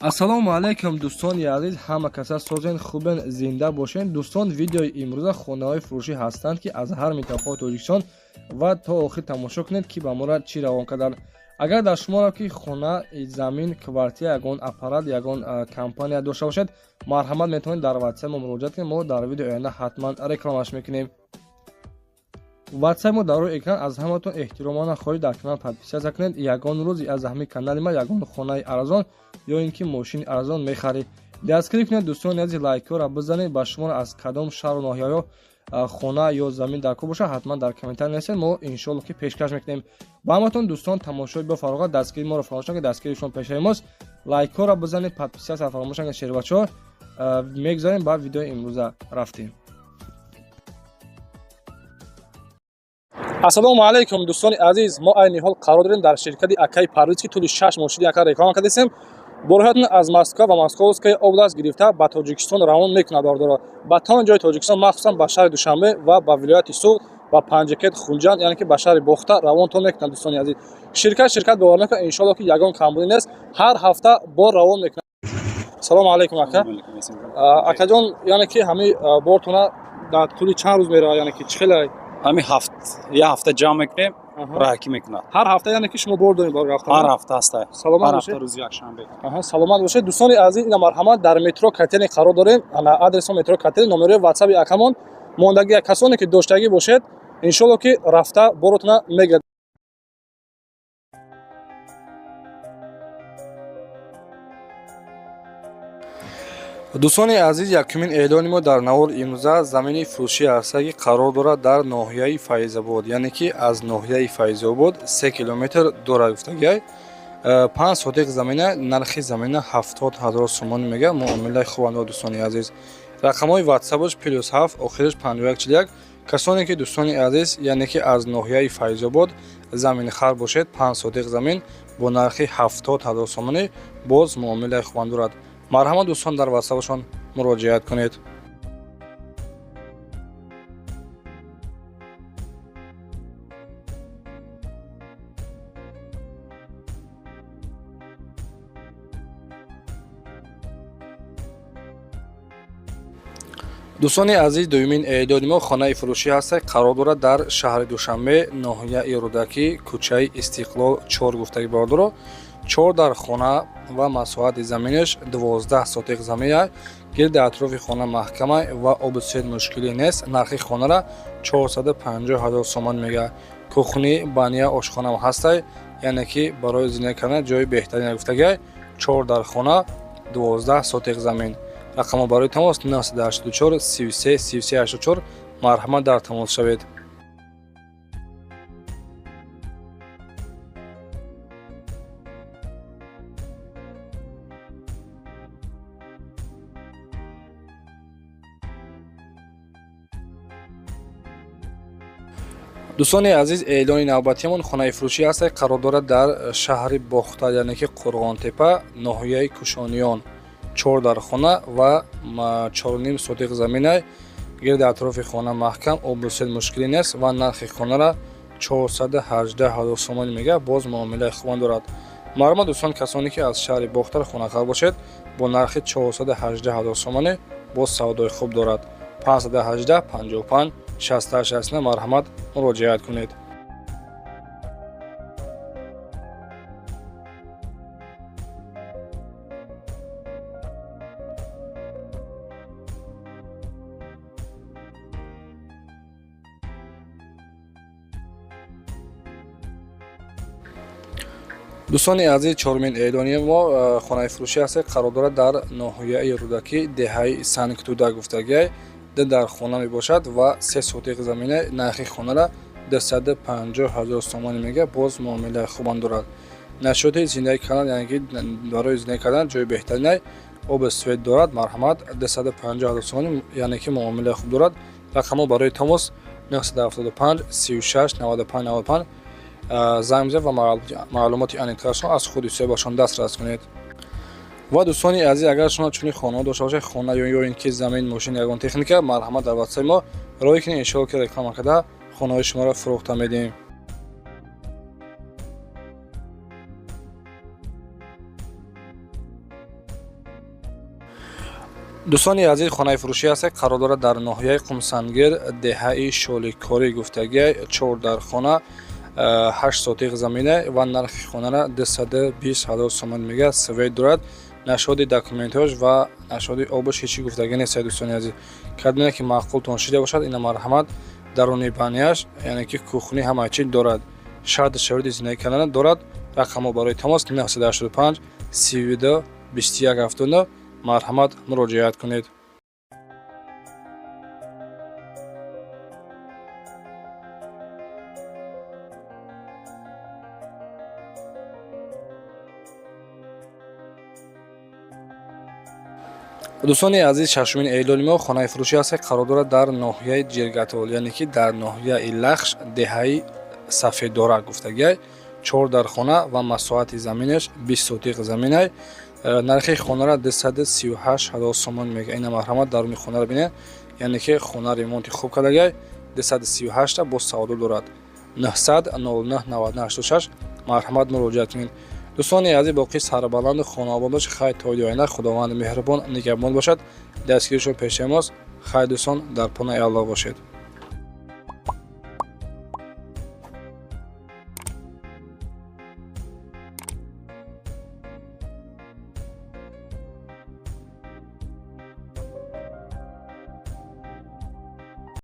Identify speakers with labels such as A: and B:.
A: Ассалому алайкум, дӯстони азиз, ҳама каса созен, хубен, зинда бошен. Дӯстон, видеои имрӯза хонаҳои фурӯшӣ ҳастанд, ки аз ҳар минтақаи Тоҷикистон ва то охир тамошо кунед, ки ба мора чӣ равон карданд. Агар дар шуморо ки хона, замин, квартира, ягон аппарат, ягон компания дошта бошед, марҳамат, метавонед дар ватсап мо муроҷиат кунед. Мо дар видеои оянда ҳатман рекламаш мекунем. Ватсап мо дар рӯи экран. Аз ҳаматон эҳтиромона хоҳиш, дар канал подписаться кунед. Ягон рӯз аз ҳамин канали ма ягон хонаи арзон ё ин ки мошини арзон мехаред. Дастгирӣ кунед, дӯстони азиз, лайкҳоро бизанед. Ба шуморо аз кадом шаҳру ноҳияҳо хона ё замин дар кор бошад, ҳатман дар комментар нависед, мо иншоалло ки пешкаш мекунем ба ҳаматон. Дӯстон, тамошои бо фароғат, дастгирии моро фаромӯш накунед, дастгирии шумо пешаи мост. Лайкҳоро бизанед, подписаться фаромӯш накунед. Шербачаҳо, мегузарем ба видеои имрӯза, рафтем. Ассалому алайкум, дӯстони азиз. Мо айни ҳол қарор дорем дар ширкати акаи Парвиз, ки тӯли 6 моҳ шуди ака реклама кардастем. Борҳоятон аз Москва ва Московская область гирифта ба Тоҷикистон равон мекунад. Бардоро ба тамоми ҷои Тоҷикистон, махсусан ба шаҳри Душанбе ва ба вилояти Суғд, ба Панҷакент, Хунҷанд, яъне ки ба шаҳри Бохта равонтон мекунад. Дӯстони азиз, ширкат бовар накунад, иншоалло ки ягон камбудӣ нест, ҳар ҳафта бор равон мекунад. Салому алайкум, ака. Акаҷон, яъне ки ҳамин бортона дар тӯли чанд рӯз меравад, яъне ки чӣ хеле?
B: Ҳамин ҳафт, як ҳафта ҷамъ мекунем, раҳакӣ мекунад.
A: Ҳар ҳафта, яъне ки шумо бор доред бори рафтан?
B: Ҳар ҳафта ҳаста.
A: Саломат бошед.
B: Рӯзи якшанбе.
A: Саломат бошед. Дӯстони азиз, ина марҳамат, дар метро Котельный қарор дорем. Ана адреси метро Котельный, номерои ватсаби акамон мондагӣ. Касоне ки доштагӣ бошед, иншоалло ки рафта боротона мегирад. Дӯстони азиз, якумин эълони мо дар навор имрӯза замини фурӯшӣ ҳаста, ки қарор дорад дар ноҳияи Файзобод, яъне ки аз ноҳияи Файзобод 3 километр дорад гуфтагиай. 5 сотиқ замина, нархи замина 70 000 сомонӣ мега, муомилаи хуб андор. Дӯстони азиз, рақамҳои ватсапаш +7, охириш 5141. Касоне ки, дӯстони азиз, яъне ки аз ноҳияи Файзобод заминхар бошед, 5 сотиқ замин бо нархи 70 000 сомонӣ, боз муомилаи хуб андорад. Марҳамат, дӯстон, дар ватсапашон муроҷиат кунед. Дӯстони азиз, дуюмин эъдоди мо хонаи фурӯшӣ ҳаста, қарор дорад дар шаҳри Душанбе, ноҳияи Рӯдакӣ, кӯчаи Истиқлол 4 гуфтаги. Бародаро, чор дар хона ва масоҳати заминаш 12 сотиқ замин. Гирди атрофи хона маҳкама ва обу сел мушкилӣ нест. Нархи хонара 450 000 сомон мега. Кухни, баня, ошхона ҳастай, яъне ки барои зиндагӣ кардан ҷои беҳтарин гуфтагиай. Чор дар хона, 12 сотиқ замин. Рақамҳо барои тамос 984 33 33 84. Марҳамат, дар тамос шавед. Дӯстони азиз, эълони навбатиамон хонаи фурӯшӣ ҳаст, қарор дорад дар шаҳри Бохта, яъне ки Қурғонтепа, ноҳияи Кушониён. Чор дар хона ва 4,5 сотиқ замина. Гирди атрофи хона маҳкам, обу сел мушкилӣ нест ва нархи хонара 418 000 сомонӣ мега, боз муомилаи хубан дорад. Марҳамат, дӯстон, касоне ки аз шаҳри Бохтар хонахар бошед, бо нархи 418 000 сомонӣ боз савдои хуб дорад. 518 55 68 69, марҳамат, муроҷиат кунед. Дӯстони азиз, чорумин эълони мо хонаи фурӯшӣ ҳаст, қарор дорад дар ноҳияи Рӯдакӣ, деҳаи Сангтуда гуфтагиай. Ду дар хона мебошад ва 3 сотиқ замина. Нархи хонара 250 000 сомонӣ мега, боз муомилаи хубам дорад. Нашоти зиндагӣ кардан, яъне ки барои зиндагӣ кардан ҷои беҳтаринай, обу свет дорад. Марҳамат, 250 000 сомонӣ, яъне ки муомилаи хуб дорад. Рақамҳо барои тамос 975 36 95 95. Занг бизанед ва маълумоти аниқтарашро аз худи соҳибашон дастрас кунед. Ва дӯстони азиз, агар шумо чунин хонаҳо дошта бошед, хона ё ин ки замин, мошин, ягон техника, марҳамат, дар ватсаи мо роҳӣ кунед, иншоалло ки реклама карда хонаҳои шуморо фурӯхта медиҳем. Дӯстони азиз, хонаи фурӯшӣ ҳаст, қарор дорад дар ноҳияи Қумсангир, деҳаи Шоликорӣ гуфтагиай. Чор дар хона, 8 сотиқ замина ва нархи хонара 220 ҳазор сомон мегӯяд. Свет дорад, нашоди документҳош ва нашоди обаш ҳечи гуфтагӣ нест. Дӯстони азиз, кадоме ки маъқултон шида бошад, ина марҳамат. Даруни баняш, яъне ки кухни, ҳама чи дорад, шарти шароити зиндагӣ кардана дорад. Рақамҳо барои тамос 985 32 21 79. Марҳамат, муроҷиат кунед. Дӯстони азиз, шашумин эълони мо хонаи фурӯшӣ аст, қарор дорад дар ноҳияи Ҷиргатол, яъне ки дар ноҳияи Лахш, деҳаи Сафеддора гуфтагиай. Чор дар хона ва масоҳати заминаш 20 сотиқ заминай. Нархи хонара 238 ҳазор сомон мега. Ина марҳамат, даруни хонара бинед, яъне ки хона ремонти хуб кардагиай. 238-та боз савдо дорад. 900 09 99 86. Марҳамат, муроҷиат кунед. Дӯстони азиз, боқӣ сарбаланду хонаобод бошед. Хайр, то оянда Худованди меҳрубон нигаҳбон бошад. Дастгиришон пеши мост. Хайр, дӯстон, дар паноҳи Аллоҳ бошед.